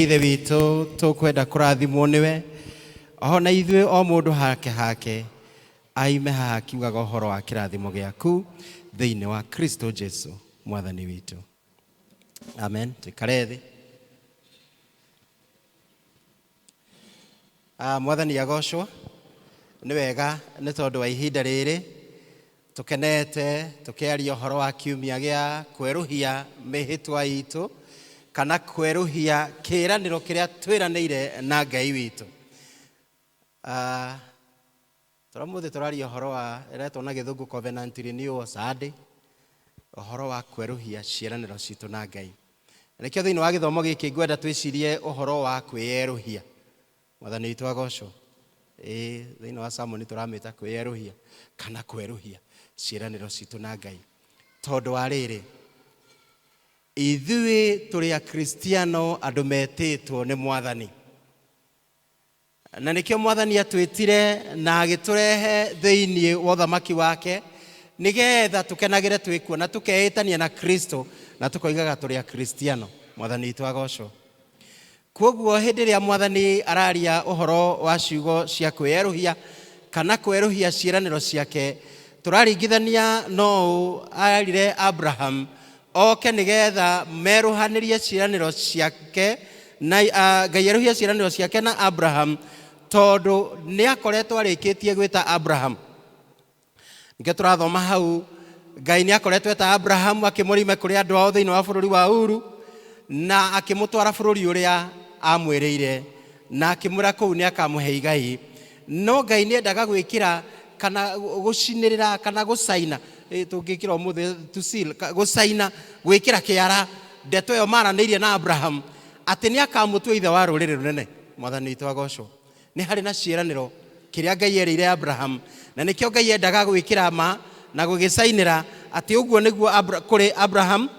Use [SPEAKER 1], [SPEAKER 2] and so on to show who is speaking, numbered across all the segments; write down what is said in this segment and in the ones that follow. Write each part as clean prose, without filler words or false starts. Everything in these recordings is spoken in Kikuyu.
[SPEAKER 1] Ithe witũ, tũkwenda kũrathimwo nĩwe ona ithuĩ o mũndũ hake hake aime haha akiugaga ũhoro wa kĩrathimo gĩaku thĩinĩ wa Kristo Jesu mwathani witũ. Amen. Tuikare thĩ. Mwathani agocwo. Nĩ wega nĩ tondũ wa ihinda rĩrĩ tũkenete tũkĩaria ũhoro wa kiumia gĩa kwerũhia mĩhĩtwa itũ kana kwerũhia kĩĩranĩro kĩrĩa twĩranĩire na Ngai witũ. Tũramũthĩ tũraria ũhoro wa ĩretwo na gĩthũngũ Covenant Renewal Sunday, ũhoro wa kwerũhia ciĩranĩro citũ na Ngai. Nĩkĩo thĩinĩ wa gĩthomo gĩkĩ ngwenda twĩcirie ũhoro wa kwĩyerũhia. Mwathani witũ agocwo. Ĩĩ, thĩinĩ wa sermon tũramĩta kwĩyerũhia kana kwerũhia ciĩranĩro citũ na Ngai. Tondũ wa rĩrĩ, ithuĩ tũrĩ Akristiano andũ metĩtwo nĩ Mwathani. Na nĩkĩo Mwathani atwĩtire na agĩtũrehe thĩinĩ wa ũthamaki wake nĩgetha tũkenagĩre twĩkuo na tũkeĩtania na Kristo na tũkoigaga tũrĩ Akristiano. Mwathani witũ agocwo. Kwoguo hĩndĩ ĩrĩa Mwathani araria ũhoro wa ciugo cia kwĩyerũhia kana kwerũhia ciĩranĩro ciake, tũraringithania no ũũ arire Abraham oke nĩgetha merũhanĩrie ciĩranĩro ciake na Ngai erũhie ciĩranĩro ciake na Abraham tondũ nĩ akoretwo arĩkĩtie gwĩta Abraham. Nĩkĩo tũrathoma hau Ngai nĩ akoretwo eta Abraham akĩmũrĩme kũrĩ andũ ao thĩinĩ wa bũrũri wa Uru na akĩmũtwara bũrũri ũrĩa amwĩrĩire na akĩmwĩra kũu nĩ akamũhe igai. No Ngai nĩ endaga gwĩkĩra kana gũcinĩrĩra kana gũcaina, tũngĩkĩra ũmũthĩ to seal, gũcaina, gwĩkĩra kĩara ndeto ĩyo maranĩirie na Abraham atĩ nĩ akamũtua ithe wa rũrĩrĩ rũnene. Mwathani witũ agocwo. Nĩ harĩ na ciĩranĩro kĩrĩa Ngai erĩire Abraham, na nĩkĩo Ngai endaga gwĩkĩra ma na gũgĩcainĩra atĩ ũguo nĩguo kũrĩ Abraham,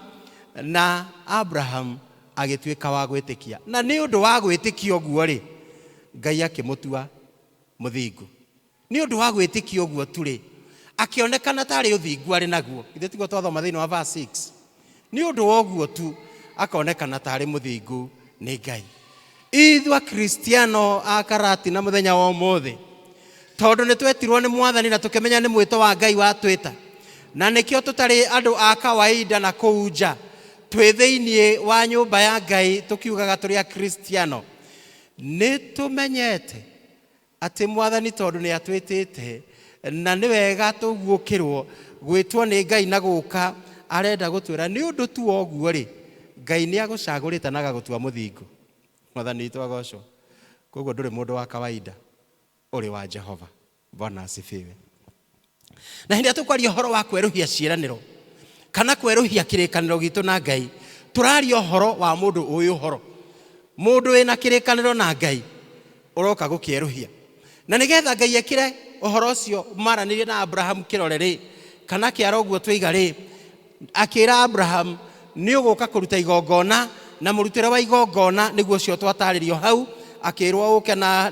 [SPEAKER 1] na Abraham agĩtuĩka wa gwĩtĩkia. Na nĩ ũndũ wa gwĩtĩkia ũguo rĩ, Ngai akĩmũtua mũthingu. Nĩ ũndũ wa gwĩtĩkia ũguo tu rĩ, akĩonekana tarĩ ũthingu arĩ naguo. Ithuĩ tiguo twathoma thĩinĩ wa verse 6. Nĩ ũndũ wa ũguo tu akonekana tarĩ mũthingu nĩ Ngai. Ithuĩ Akristiano a Karatina mũthenya wa ũmũthĩ, tondũ nĩ twetirwo nĩ Mwathani na tũkĩmenya nĩ mwĩto wa Ngai watwĩta, na nĩkĩo tũtarĩ andũ a kawaida na kũu nja, twĩ thĩinĩ wa nyũmba ya Ngai tũkiugaga tũrĩ Akristiano, nĩ tũmenyete atĩ Mwathani tondũ nĩ atwĩtĩte na nĩ wega tũguũkĩrwo gwĩtwo nĩ Ngai na gũka, arenda gũtwĩra nĩ ũndũ tu wa ũguo rĩ, Ngai nĩ agũcagũrĩte na agagũtua mũthingu. Mwathani witũ agocwo. Koguo ndũrĩ mũndũ wa kawaida, ũrĩ wa Jehova. Bwana asifiwe. Na hĩndĩ ĩrĩa tũkwaria ũhoro wa kwerũhia ciĩranĩro kana kwerũhia kĩrĩkanĩro gitũ na Ngai, tũraria ũhoro wa mũndũ ũĩ ũhoro, mũndũ wĩna kĩrĩkanĩro na Ngai ũroka gũkĩerũhia. Na nĩgetha Ngai ekĩre ũhoro ũcio maranĩrie na Abraham kĩrore rĩ, kana kĩara ũguo twaiga rĩ, akĩra Abraham nĩ ũgũka kũruta igongona, na mũrutĩre wa igongona nĩguo ũcio twatarĩrio hau, akĩrwo ũke na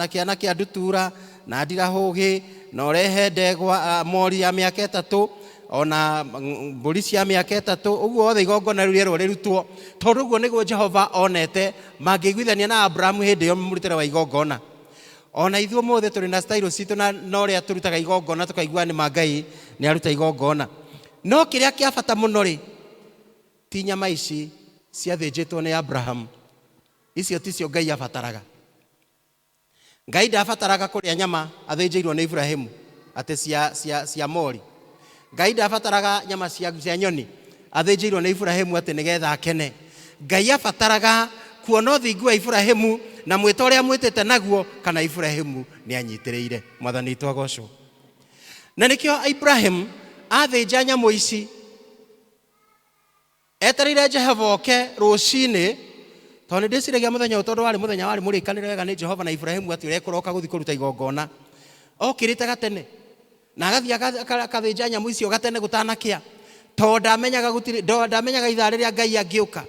[SPEAKER 1] kĩana kĩa ndutura na ndirahũgĩ na ũrehe ndegwa, mori ya mĩaka 3 ona mbũri cia mĩaka 3, ũguo wothe igongona rĩu rĩerwo rĩrutwo, tondũ ũguo nĩguo Jehova onete mangĩiguithania na Abraham hĩndĩ ĩyo mũrutĩre wa igongona. Ona ithuĩ ũmũthĩ tũrĩ na style citũ na ũrĩa tũrutaga igongona tũkaigua nĩ ma Ngai nĩ aruta igongona. No kĩrĩa kĩa bata mũno rĩ, ti nyama ici ciathĩnjĩtwo nĩ Abraham, icio ticio Ngai abataraga. Ngai ndabataraga kũrĩa nyama athĩnjĩirwo nĩ Ibrahimu atĩ cia mori. Ngai ndabataraga nyama cia nyoni athĩnjĩirwo nĩ Ibrahimu atĩ nĩgetha akene. Ngai abataraga kuona ũthingu wa Ibrahimu na mwĩto ũrĩa amwĩtĩte naguo, kana Ibrahimu nĩ anyitĩrĩire. Mwathani witũ agocwo. Na nĩkĩo Ibrahimu athĩnja nyamũ ici etereire Jehova oke rũcinĩ, tondũ nĩ ndĩciragia mũthenya ũyũ, tondũ warĩ mũthenya warĩ mũrĩkanĩre wega nĩ Jehova na Ibrahimu atĩ ũrĩa ekũroka gũthiĩ kũruta igongona. Okĩrĩte gatene na agathiĩ akathĩnja nyamũ icio gatene gũtanakĩa, tondũ ndamenyaga gũtirĩ, ndamenyaga ithaa rĩrĩa Ngai angĩũka,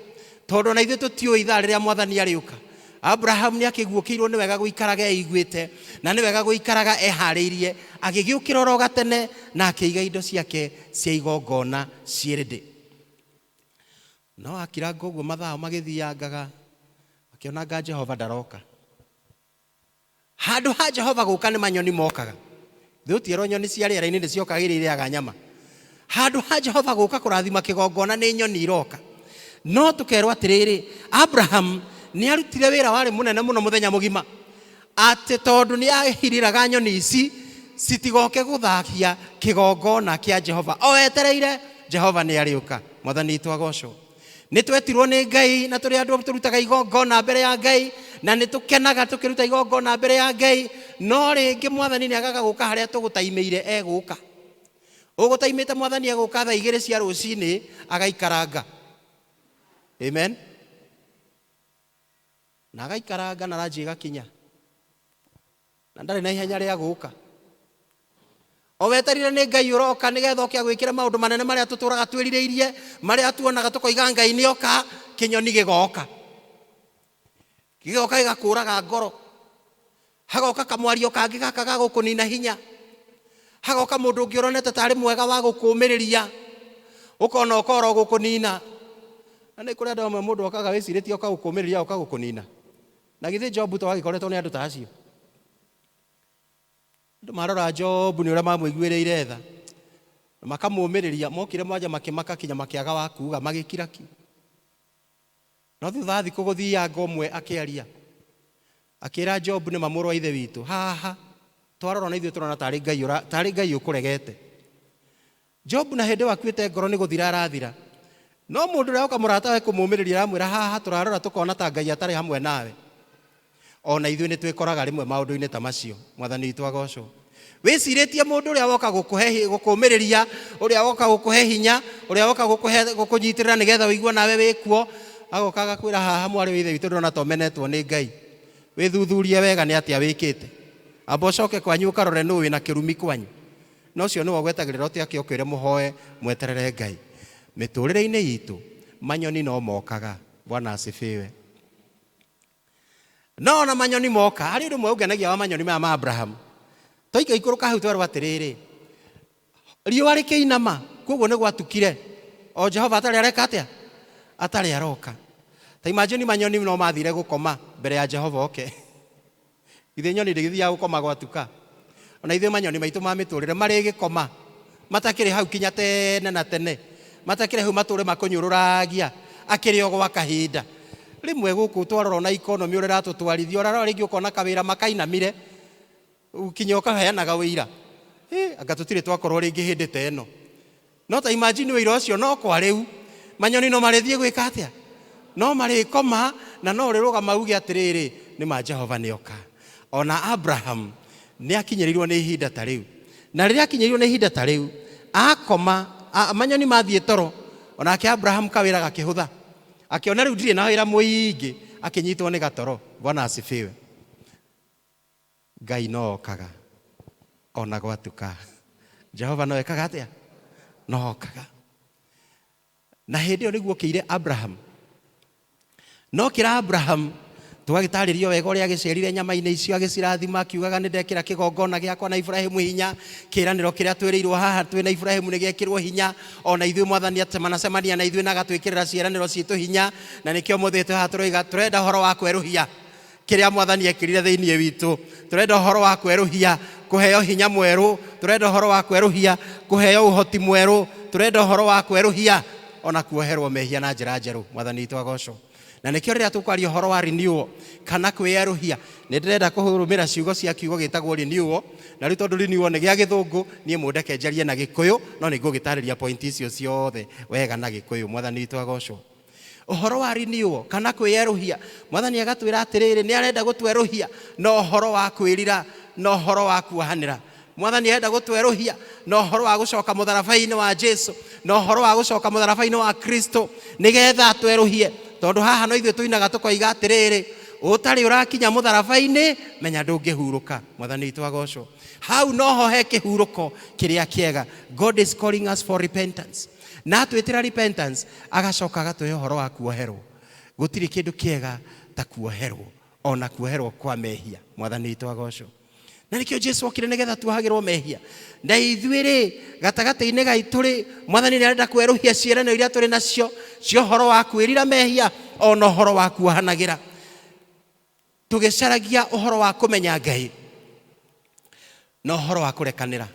[SPEAKER 1] tondũ ona ithuĩ tũtiũĩ ithaa rĩrĩa Mwathani arĩũka. Abraham nĩ akĩguũkĩirwo nĩ wega gũikaraga eiguĩte na nĩ wega gũikaraga eharĩirie, agĩgĩũkĩra oro gatene na akĩiga indo ciake cia igongona ciĩ ready. No akiranga ũguo mathaa magĩthiangaga, Akĩona anga Jehova ndaroka. Handũ ha Jehova gũka nĩ manyoni mokaga. Thĩ ũtierwo nyoni cia rĩera-inĩ nĩ ciokaga iria irĩaga nyama. Handũ ha Jehova gũka kũrathima kĩgongona nĩ nyoni iroka. No tũkerwo atĩrĩrĩ, Abraham nĩ arutire wĩra warĩ mũnene mũno mũthenya mũgima. Atĩ tondũ nĩ ahirĩraga nyoni ici citigoke gũthahia kĩgongona kĩa Jehova. O etereire Jehova nĩ arĩũka. Mwathani witũ agocwo. Nĩ twetirwo nĩ Ngai na tũrĩ andũ tũrutaga igongona mbere ya Ngai na nĩ tũkenaga tũkĩruta igongona mbere ya Ngai, no rĩngĩ Mwathani nĩ agaga gũka harĩa tũgũtaimĩire egũka. Ũgũtaimĩte Mwathani egũka thaa 2 cia rũcinĩ agaikaranga. Amen. Na agaikaranga na ranji ĩgakinya. Na ndarĩ na ihenya rĩa gũka. O weterire nĩ Ngai ũroka nĩgetha oke agwĩkĩre maũndũ manene marĩa tũtũraga twĩrirĩirie, marĩa tuonaga tũkoiga Ngai nĩ oka, kĩnyoni gĩgoka. Gĩgoka gĩgakũraga ngoro. Hagoka kamwario kangĩ gaka ga gũkũnina hinya. Hagoka mũndũ ũngĩ ũronete tarĩ mwega wa gũkũũmĩrĩria. Ũkona ũkora gũkũnina. Na nĩ kũrĩ andũ amwe mũndũ okaga wĩcirĩtie oka gũkũũmĩrĩria oka gũkũnina. Na githĩ Jobu to agĩkoretwo nĩ andũ ta acio. Andũ marora Jobu nĩ ũrĩa mamũiguĩrĩire tha. Na makamũũmĩrĩria, mokire mwanja makĩmaka kinya makĩaga wa kuuga, magĩkira ki. No thutha wa thikũ gũthianga ũmwe akĩaria. Akĩra Jobu nĩ ma mũrũ wa ithe witũ. Haha twarora na ithuĩ tũrona tarĩ Ngai ũra, tarĩ Ngai ũkũregete. Jobu na hĩndĩ ĩyo akuĩte ngoro nĩ gũthira arathira. No mũndũ ũrĩa oka mũrata we kũmũũmĩrĩria aramwĩra haha tũrarora tũkona ta Ngai atarĩ hamwe nawe. Ona ithuĩ nĩ twĩkoraga rĩmwe maũndũ-inĩ ta macio. Mwathani witũ agocwo. Wĩcirĩtie mũndũ ũrĩa woka gũkũhe gũkũũmĩrĩria, ũrĩa woka gũkũhe hinya, ũrĩa woka gũkũhe gũkũnyitĩrĩra nĩgetha ũigue nawe wĩkuo, agoka agakwĩra haha mwarĩ wa ithe witũ ndĩrona ta ũmenetwo nĩ Ngai. Wĩthuthurie wega nĩ atĩa wĩkĩte. Amba ũcoke kwanyu ũkarore nũ wĩna kĩrumi kwanyu. Na ũcio nĩwe ũgwetagĩrĩra ũtĩ ake ũkwĩre mũhoe mweterere Ngai. Mĩtũrĩre-inĩ itũ manyoni no mokaga. Bwana asifiwe. No ona manyoni moka, harĩ ũndũ ũmwe ũngenagia wa manyoni maya ma Abraham. Twaika ikũrũka hau twerwo atĩrĩrĩ, riũa rĩkĩinama, koguo nĩ gwatukire. O Jehova atarĩ areka atĩa? Atarĩ aroka. Ta imagine manyoni no mathire gũkoma mbere ya Jehova oke. Ithuĩ nyoni ndĩgĩthiaga gũkoma gwatuka. Ona ithuĩ manyoni maitũ ma mĩtũrĩre marĩgĩkoma matakĩrĩ hau kinya tene na tene, matakĩrĩ hau matũre makũnyũrũragia akĩrĩ o gwa kahinda. Rĩmwe gũkũ twarora ona economy ũrĩa ĩratũtwarithia, ũrarora rĩngĩ ũkona kawĩra makainamire kinya ũkaheanaga ũira. Anga tũtirĩ twakorwo rĩngĩ hĩndĩ ta ĩno. No ta imagine ũira ũcio no kwa rĩu manyoni no marĩthiĩ gwĩka atĩa? No marĩkoma na no ũrĩrũgama uge atĩrĩrĩ, nĩ ma Jehova nĩ oka. Ona Abraham nĩ akinyĩrĩirwo nĩ ihinda ta rĩu. Na rĩrĩa akinyĩrĩirwo nĩ ihinda ta rĩu, akoma, manyoni mathiĩ toro, onake Abraham kawĩra gakĩhũtha. Akĩona rĩu ndirĩ na wĩra mũingĩ, akĩnyitwo nĩ gatoro. Bwana asifiwe. Ngai no okaga ona gwatuka. Jehova no ekaga atĩa? No okaga. Na hĩndĩ ĩyo nĩguo okĩire Abraham. No kĩra Abraham tũgagĩtarĩrio wega ũrĩa agĩcerire nyama-inĩ icio agĩcirathima akiugaga nĩ ndekĩra kĩgongona gĩakwa na Ibrahimu hinya, kĩĩranĩro kĩrĩa twĩrĩirwo haha twĩ na Ibrahimu nĩ gĩekĩrwo hinya, ona ithuĩ Mwathani atemanacemania na ithuĩ na agatwĩkĩrĩra ciĩranĩro citũ hinya, na nĩkĩo ũmũthĩ twĩ haha tũroiga tũrenda ũhoro wa kwerũhia kĩrĩa Mwathani ekĩrire thĩinĩ witũ. Tũrenda ũhoro wa kwerũhia kũheo hinya mwerũ, tũrenda ũhoro wa kwerũhia kũheo ũhoti mwerũ, tũrenda ũhoro wa kwerũhia ona kuoherwo mehia na njĩra njerũ. Mwathani witũ agocwo. Na nĩkĩo rĩrĩa tũkwaria ũhoro wa renewal kana kwĩyerũhia, nĩ ndĩrenda kũrũmĩra ciugo cia kiugo gĩtagwo renewal, na rĩu tondũ renewal nĩ gĩa gĩthũngũ, niĩ mũndeke njarie na gĩkũyũ, no nĩ ngũgĩtarĩria point icio ciothe wega na gĩkũyũ. Mwathani witũ agocwo. Ũhoro wa renewal kana kwĩyerũhia, Mwathani agatwĩra atĩrĩrĩ, nĩ arenda gũtwerũhia na ũhoro wa kwĩrira na ũhoro wa kuohanĩra. Mwathani arenda gũtwerũhia na ũhoro wa gũcoka mũtharaba-inĩ wa Jesu, na ũhoro wa gũcoka mũtharaba-inĩ wa Kristo, nĩgetha atwerũhie. Tondũ haha no ithuĩ tũinaga tũkoiga atĩrĩrĩ, ũtarĩ ũrakinya mũtharaba-inĩ, menya ndũngĩhurũka. Mwathani witũ agocwo. Hau noho he kĩhurũko kĩrĩa kĩega. God is calling us for repentance. Na atwĩtĩra repentance, agacoka agatũhe ũhoro wa kuoherwo. Gũtirĩ kĩndũ kĩega ta kuoherwo, ona kuoherwo kwa mehia. Mwathani witũ agocwo. Na nĩkĩo Jesu okire nĩgetha tuohagĩrwo mehia. Na ithuĩ rĩ, gatagatĩ-inĩ gaitũ rĩ, Mwathani nĩ arenda kwerũhia ciĩranĩro iria tũrĩ nacio cia ũhoro wa kwĩrira mehia ona ũhoro wa kuohanagĩra. Tũgĩcaragia ũhoro wa kũmenya Ngai na ũhoro wa kũrekanĩra.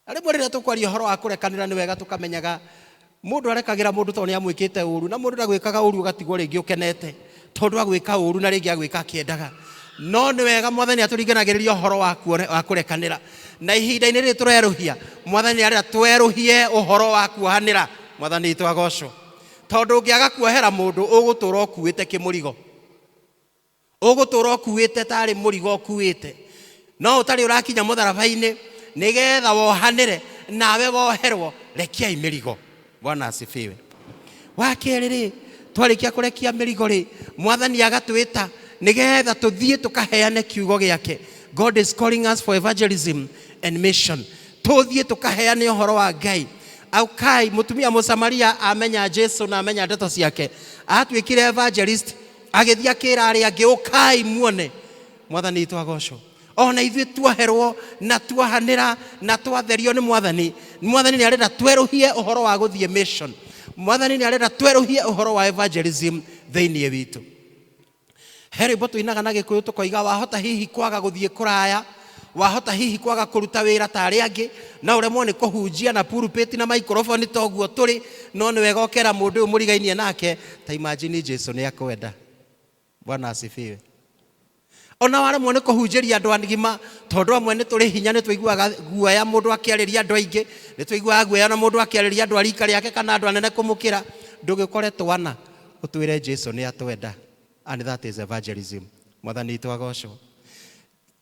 [SPEAKER 1] Na rĩmwe rĩrĩa tũkwaria ũhoro wa kũrekanĩra nĩ wega tũkamenyaga mũndũ arekagĩra mũndũ tondũ nĩ amwĩkĩte ũru, na mũndũ ndagwĩkaga ũru ũgatigwo rĩngĩ ũkenete tondũ agwĩka ũru na rĩngĩ agwĩka akĩendaga. No nĩ wega Mwathani atũringanagĩrĩria ũhoro wa kũrekanĩra. Na ihinda-inĩ rĩrĩ tũrerũhia, Mwathani arera twerũhie ũhoro wa kuohanĩra. Mwathani witũ agocwo. Tondũ ũngĩaga kuohera mũndũ ũgũtũra ũkuĩte kĩmũrigo. Ũgũtũra ũkuĩte tarĩ mũrigo ũkuĩte. No ũtarĩ ũrakinya mũtharaba-inĩ nĩgetha wohanĩre nawe woherwo, rekiai mĩrigo. Bwana asifiwe. Wa kerĩ rĩ, twarĩkia kũrekia mĩrigo rĩ, Mwathani agatwĩta nĩgetha tũthiĩ tũkaheane kiugo gĩake. God is calling us for evangelism and mission. Tũthiĩ tũkaheane ũhoro wa Ngai. Aukai, mũtumia Mũsamaria amenya Jesu na amenya ndeto ciake, atuĩkire evangelist, agĩthiĩ akĩra arĩa angĩ, ũkai muone. Mwathani witũ agocwo. Ona ithuĩ tuoherwo na tuohanĩra na twatherio nĩ Mwathani, Mwathani nĩ arenda twerũhie ũhoro wa gũthiĩ mission. Mwathani nĩ arenda twerũhie ũhoro wa evangelism thĩinĩ witũ. He rwĩmbo tũinaga na Gĩkũyũ tũkoiga, wahota hihi kwaga gũthiĩ kũraya, wahota hihi kwaga kũruta wĩra ta arĩa angĩ, no ũremwo nĩ kũhunjia na pulpit na microphone ta ũguo tũrĩ, no nĩ wega ũkera mũndũ ũyũ mũrigainie nake, ta imagine Jesu nĩ akwenda. Bwana asifiwe. Ona waremwo nĩ kũhunjĩria andũ agima, tondũ amwe nĩ tũrĩ hinya, nĩ tũiguaga guoya mũndũ akĩarĩria andũ aingĩ, nĩ tũiguaga guoya na mũndũ akĩarĩria andũ a rika rĩake kana andũ anene kũmũkĩra. Ndũgĩkore twana ũtwĩre Jesu nĩ atwenda. And that is evangelism. Mwathani witũ agocwo.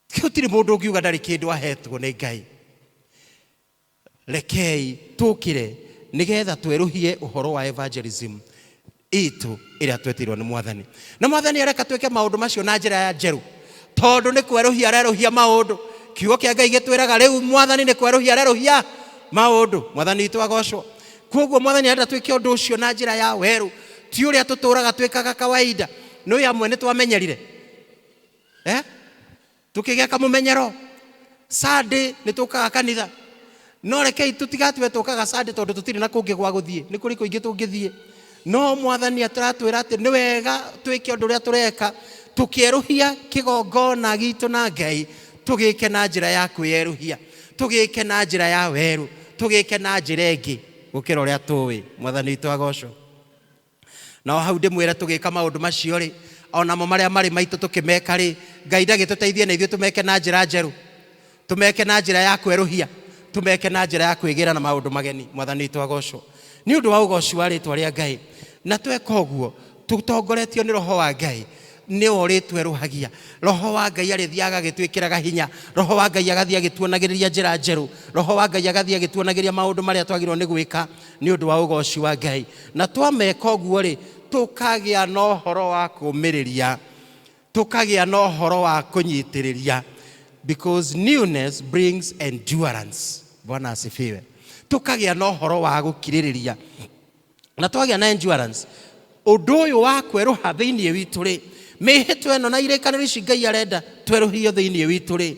[SPEAKER 1] Gũtirĩ mũndũ ũngiuga ndarĩ kĩndũ ahetwo nĩ Ngai. Rekei tũkĩre nĩgetha twerũhie ũhoro wa evangelism itũ ĩrĩa twetĩirwo nĩ Mwathani. Na Mwathani areka twĩke maũndũ macio na njĩra ya njerũ, tondũ nĩ kwerũhia arerũhia maũndũ. Kiugo kĩa Ngai gĩtwĩraga rĩu Mwathani nĩ kwerũhia arerũhia maũndũ. Mwathani witũ agocwo. Koguo Mwathani arenda twĩke ũndũ ũcio na njĩra ya werũ, ti ũrĩa tũtũraga twĩkaga kawaida. Nĩ amwe nĩ twamenyerire, Tũkĩgĩa kamũmenyero. Sunday nĩ tũkaga kanitha, no rekei tũtigatue tũkaga Sunday tondũ tũtirĩ na kũngĩ gwa gũthiĩ. Nĩ kũrĩ kũingĩ tũngĩthiĩ, no Mwathani atũratwĩra atĩ nĩ wega twĩke ũndũ ũrĩa tũreka, tũkĩerũhia kĩgongona gitũ na Ngai, tũgĩke na njĩra ya kwĩerũhia, tũgĩke na njĩra ya werũ, tũgĩke na njĩra ĩngĩ gũkĩra ũrĩa tũĩ. Mwathani witũ agocwo. Na o hau ndĩmwĩre tũgĩka maũndũ macio rĩ, onamo marĩa marĩ maitũ tũkĩmeka rĩ, Ngai ndagĩtũteithie na ithuĩ tũmeke na njĩra njerũ, tũmeke na njĩra ya kwerũhia, tũmeke na njĩra ya kwĩgĩra na maũndũ mageni. Mwathani witũ agocwo. Nĩ ũndũ wa ũgoci wa rĩtwa rĩa Ngai. Na tweka ũguo tũtongoretio nĩ Roho wa Ngai, nĩwe ũrĩtwerũhagia. Roho wa Ngai arĩthiaga agĩtwĩkĩraga hinya. Roho wa Ngai agathiĩ agĩtuonagĩrĩria njĩra njerũ. Roho wa Ngai agathiĩ agĩtuonagĩria maũndũ marĩa twagĩrĩirwo nĩ gwĩka nĩ ũndũ wa ũgoci wa Ngai. Na twameka ũguo rĩ, tũkagĩa na ũhoro wa kũũmĩrĩria, tũkagĩa na ũhoro wa kũnyitĩrĩria, because newness brings endurance. Bwana asifiwe. Tũkagĩa na ũhoro wa gũkirĩrĩria. Na twagĩa na endurance, ũndũ ũyũ wa kwerũha thĩinĩ witũ rĩ, mĩhĩtwa ĩno na irĩkanĩro ici Ngai arenda twerũhio thĩinĩ witũ rĩ,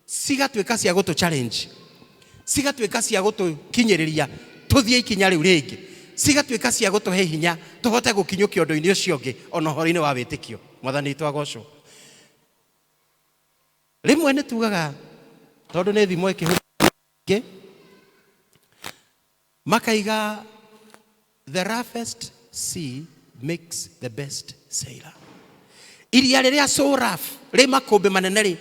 [SPEAKER 1] cigatuĩka cia gũtũ challenge, cigatuĩka cia gũtũkinyĩrĩria tũthiĩ ikinya rĩu rĩngĩ, cigatuĩka cia gũtũhe hinya tũhote gũkinyũkia ũndũ-inĩ ũcio ũngĩ ona ũhoro-inĩ wa wĩtĩkio. Mwathani witũ agocwo. Rĩmwe nĩ tugaga tondũ nĩ thimo ĩkĩhũthĩka makaiga the roughest sea makes the best sailor. Iria rĩrĩa so rough rĩ makũmbĩ manene rĩ,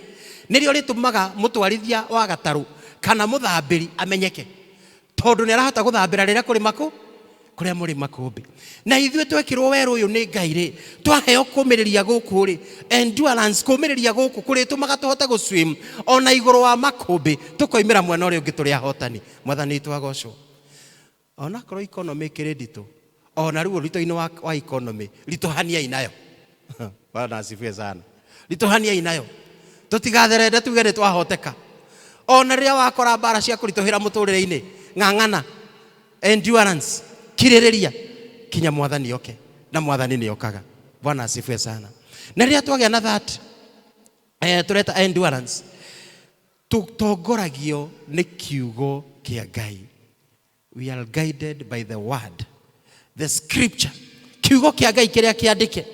[SPEAKER 1] nĩrĩo rĩtũmaga mũtwarithia wa gatarũ kana mũthambĩri amenyeke, tondũ nĩ arahota gũthambĩra rĩrĩa kũrĩ makũ kũrĩa mũrĩ makũmbĩ. Na ithuĩ twekĩrwo werũ ũyũ nĩ Ngai rĩ, twaheo kũmĩrĩria gũkũ rĩ, endurance, kũmĩrĩria gũkũ kũrĩtũmaga tũhote gũswim ona igũrũ wa makũmbĩ, tũkoimĩra mwena ũrĩa ũngĩ tũrĩ ahotani. Mwathani witũ agocwo. Onakorwo economy ĩkĩrĩ nditũ, ona rĩu ũritũ-inĩ wa economy, ritũhaniai nayo. Bwana asifiwe sana. Ritũhaniai nayo. Tũtigatherende tuge nĩ twahoteka. Ona rĩrĩa wakora mbara cia kũritũhĩra mũtũrĩre-inĩ, ng'ang'ana, endurance, kirĩrĩria kinya Mwathani oke, na Mwathani nĩ okaga. Bwana asifiwe sana. Na rĩrĩa twagĩa na that, tũreta endurance, tũtongoragio nĩ kiugo kĩa Ngai. We are guided by the word, the scripture. Kiugo kĩa Ngai kĩrĩa kĩandĩke.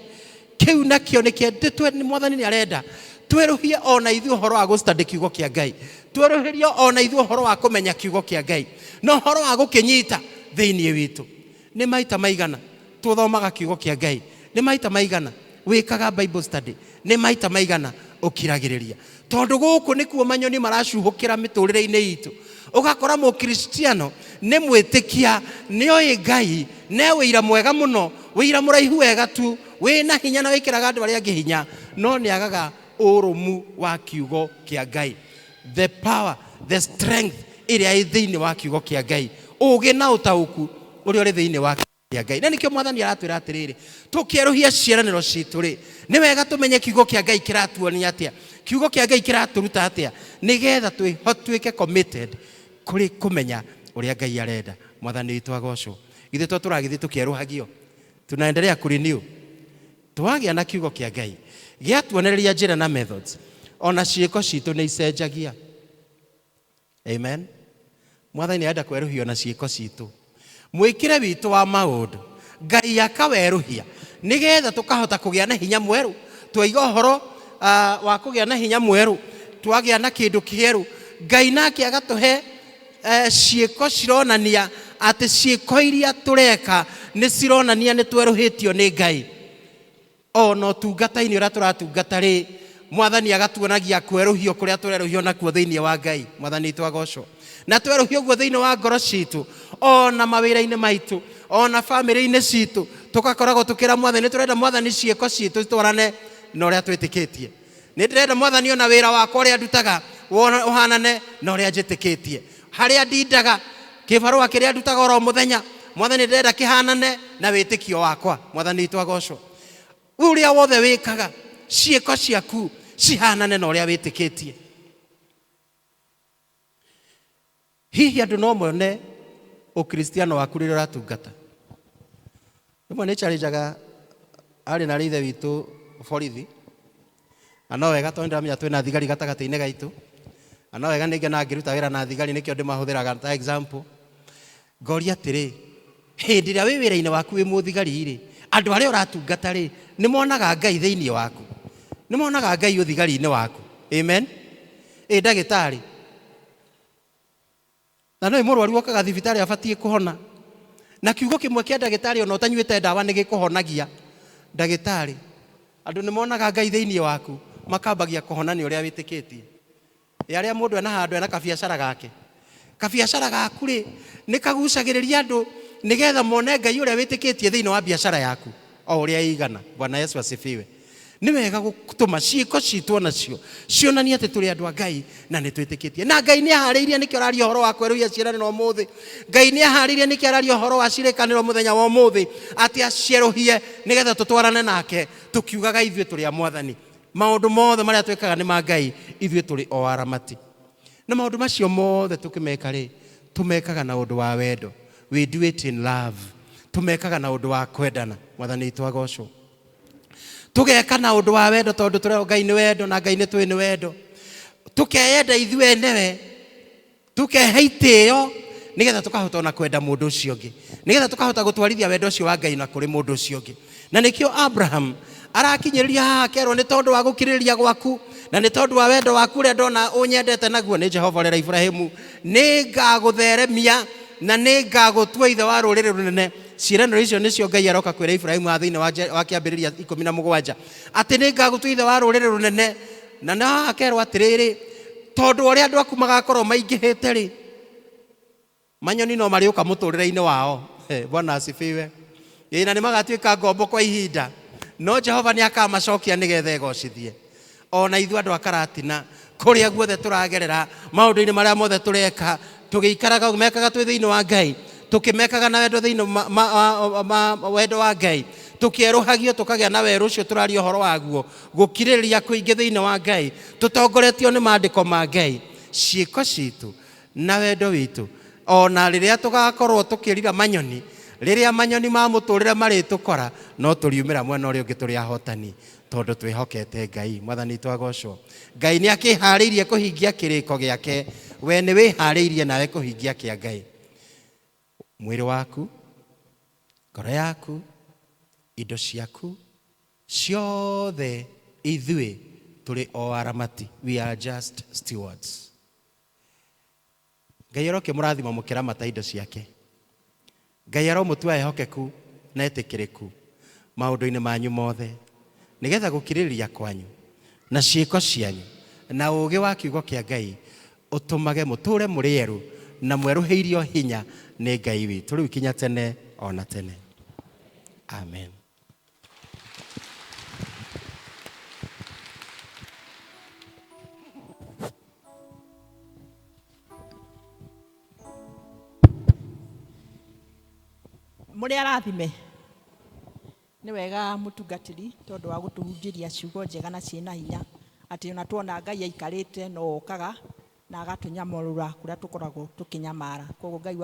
[SPEAKER 1] Kĩu nakĩo nĩ Mwathani nĩ arenda twerũhie ona ithuĩ ũhoro wa gũstudy kiugo kĩa Ngai, twerũhĩrio ona ithuĩ ũhoro wa kũmenya kiugo kĩa Ngai na ũhoro wa gũkĩnyita thĩinĩ witũ. Nĩ maita maigana tũthomaga kiugo kĩa Ngai? Nĩ maita maigana wĩkaga Bible study? Nĩ maita maigana ũkiragĩrĩria? Tondũ gũkũ nĩkuo manyoni maracuhũkĩra mĩtũrĩre-inĩ itũ. Ũgakora mũkristiano nĩ mwĩtĩkia, nĩ oĩ Ngai, ne wĩira mwega mũno, wĩira mũraihu wega tu, wĩna hinya na wĩkĩraga andũ arĩa angĩ hinya, no nĩ agaga ũrũmu wa kiugo kĩa Ngai, the power, the strength ĩrĩa ĩ thĩinĩ wa kiugo kĩa Ngai, ũgĩ na ũtaũku ũrĩa ũrĩ thĩinĩ wa kĩa Ngai. Na nĩkĩo Mwathani aratwĩra atĩrĩrĩ, tũkĩerũhia ciĩranĩro citũ rĩ, nĩ wega tũmenye kiugo kĩa Ngai kĩratuonia atĩa, kiugo kĩa Ngai kĩratũruta atĩa, nĩgetha twĩho tuĩke committed kũrĩ kũmenya ũrĩa Ngai arenda. Mwathani witũ agocwo. Ithuĩ to tũragĩthiĩ tũkĩerũhagio, tunaendelea kurenew. Twagĩa na kiugo kĩa Ngai gĩatuonereria njĩra na methods, ona ciĩko citũ nĩ icenjagia. Amen. Mwathani arenda kwerũhio na ciĩko citũ, mwĩkĩre witũ wa maũndũ, Ngai akawerũhia nĩgetha tũkahota kũgĩa na hinya mwerũ. Twaiga ũhoro wa kũgĩa na hinya mwerũ, twagĩa na kĩndũ kĩerũ, Ngai nake agatũhe ciĩko cironania atĩ ciĩko iria tũreka nĩ cironania nĩ twerũhĩtio nĩ Ngai. Ona ũtungata-inĩ ũrĩa tũratungata rĩ, Mwathani agatuonagia kwerũhio kũrĩa tũrerũhio nakuo thĩinĩ wa Ngai. Mwathani witũ agocwo. Na twerũhio guo thĩinĩ wa ngoro citũ, ona mawĩra-inĩ maitũ, ona bamĩrĩ-inĩ citũ, tũgakoragwo tũkĩra Mwathani nĩ tũrenda Mwathani ciĩko citũ citwarane na ũrĩa twĩtĩkĩtie. Nĩ ndĩrenda Mwathani ona wĩra wakwa ũrĩa ndutaga ũhanane na ũrĩa njĩtĩkĩtie, harĩa ndindaga, kĩbarũa kĩrĩa ndutaga oro mũthenya, Mwathani ndĩrenda kĩhanane na wĩtĩkio wakwa. Mwathani witũ agocwo. Ũrĩa wothe wĩkaga, ciĩko ciaku cihanane na ũrĩa wĩtĩkĩtie. Hihi andũ no mone ũkristiano waku rĩrĩa ũratungata? Rĩmwe nĩ challengeaga arĩ na ithe witũ borithi, na no wega tondũ ndĩramenya twĩna thigari gatagatĩ-inĩ gaitũ, na no wega nĩ ngenaga ngĩruta wĩra na thigari, nĩkĩo ndĩmahũthĩraga ta example. Ngoria atĩrĩ, hĩndĩ ĩrĩa wĩ wĩra-inĩ waku wĩ mũthigari rĩ, andũ arĩa ũratungata rĩ, nĩ monaga Ngai thĩinĩ waku? Nĩ monaga Ngai ũthigari-inĩ waku? Amen. Ĩ ndagĩtarĩ, na no mũrwaru okaga thibitarĩ abatiĩ kũhona, na kiugo kĩmwe kĩa ndagĩtarĩ ona ũtanyuĩte ndawa nĩ gĩkũhonagia. Ndagĩtarĩ, andũ nĩ monaga Ngai thĩinĩ waku, makambagia kũhona nĩ ũrĩa wĩtĩkĩtie. Ĩ arĩa mũndũ ena handũ ena kabiacara gake, kabiacara gaku rĩ, nĩ kagucagĩrĩria andũ nĩgetha mone Ngai ũrĩa wĩtĩkĩtie thĩinĩ wa biacara yaku o ũrĩa ĩigana? Bwana Yesu asifiwe. Nĩ wega gũtũma ciĩko citũ onacio cionanie atĩ tũrĩ andũ a Ngai na nĩ twĩtĩkĩtie na Ngai nĩ aharĩirie. Nĩkĩo araria ũhoro wa kwerũhia ciĩranĩro ũmũthĩ. Ngai nĩ aharĩirie, nĩkĩo araria ũhoro wa cirĩkanĩro mũthenya wa ũmũthĩ, atĩ acierũhie nĩgetha tũtwarane nake tũkiugaga ithuĩ tũrĩ a Mwathani. Maũndũ mothe marĩa twĩkaga nĩ ma Ngai, ithuĩ tũrĩ o aramati. Na maũndũ macio mothe tũkĩmeka rĩ, tũmekaga na ũndũ wa wendo. We do it in love. Tũmekaga na ũndũ wa kwendana. Mwathani witũ agocwo. Tũgeka na ũndũ wa wendo tondũ tũrerwo Ngai nĩ wendo, na Ngai nĩ tũĩ nĩ wendo. Tũkeyenda ithuĩ enewe, tukehe itĩo, nĩgetha tũkahota ona kwenda mũndũ ũcio ũngĩ, nĩgetha tũkahota gũtwarithia wendo ũcio wa Ngai na kũrĩ mũndũ ũcio ũngĩ. Na nĩkĩo Abraham arakinyĩrĩria haha akerwo, nĩ tondũ wa gũkirĩrĩria gwaku na nĩ tondũ wa wendo waku ũrĩa ndona ũnyendete naguo, nĩ Jehova ũrera Ibrahimu, nĩ ngagũtheremia na nĩ ngagũtua ithe wa rũrĩrĩ rũnene. Ciĩranĩro icio nĩcio Ngai aroka kwĩra Ibrahimu haha thĩinĩ wa Kĩambĩrĩria 17, atĩ nĩ ngagũtua ithe wa rũrĩrĩ rũnene. Na nĩ haha akerwo atĩrĩrĩ, tondũ ũrĩa andũ aku magakorwo maingĩhĩte rĩ, manyoni no marĩũka mũtũrĩre-inĩ wao. Bwana asifiwe. Ĩ na nĩ magatuĩka ngombo kwa ihinda, no Jehova nĩ akamacokia nĩgetha egocithie. Ona ithuĩ andũ a Karatina, kũrĩa guothe tũragerera, maũndũ-inĩ marĩa mothe tũreka, tũgĩikaraga mekaga twĩ thĩinĩ wa Ngai, tũkĩmekaga na wendo thĩinĩ wendo wa Ngai, tũkĩerũhagio tũkagĩa na werũ ũcio tũraria ũhoro waguo, gũkirĩrĩria kũingĩ thĩinĩ wa Ngai, tũtongoretio nĩ maandĩko ma Ngai, ciĩko citũ na wendo witũ, ona rĩrĩa tũgakorwo tũkĩrira manyoni, rĩrĩa manyoni ma mũtũrĩre marĩtũkora, no tũriumĩra mwena ũrĩa ũngĩ tũrĩ ahotani, tondũ twĩhokete Ngai. Mwathani witũ agocwo. Ngai nĩ akĩharĩirie kũhingia kĩrĩko gĩake. We nĩ wĩharĩirie nawe kũhingia kĩa Ngai? Mwĩrĩ waku, ngoro yaku, indo ciaku. Ciothe ithuĩ tũrĩ o aramati. We are just stewards. Ngai arokĩmũrathima mũkĩramata indo ciake. Ngai aromũtua ehokeku na etĩkĩrĩku maũndũ-inĩ manyu mothe, nĩgetha gũkirĩrĩria kwanyu na ciĩko cianyu na ũũgĩ wa kiugo kĩa Ngai ũtũmage mũtũũre mũrĩ erũ na mwerũhĩirio hinya nĩ Ngai witũ rĩu kinya tene o na tene. Amen.
[SPEAKER 2] Mũrĩ arathime. Nĩ wega mũtungatĩri tondũ wa gũtũhunjĩria ciugo njega na ciĩna hinya, atĩ ona tuona Ngai aikarĩte no okaga na agatũnyamũrũra kũrĩa tũkoragwo tũkĩnyamara. Koguo Ngai wa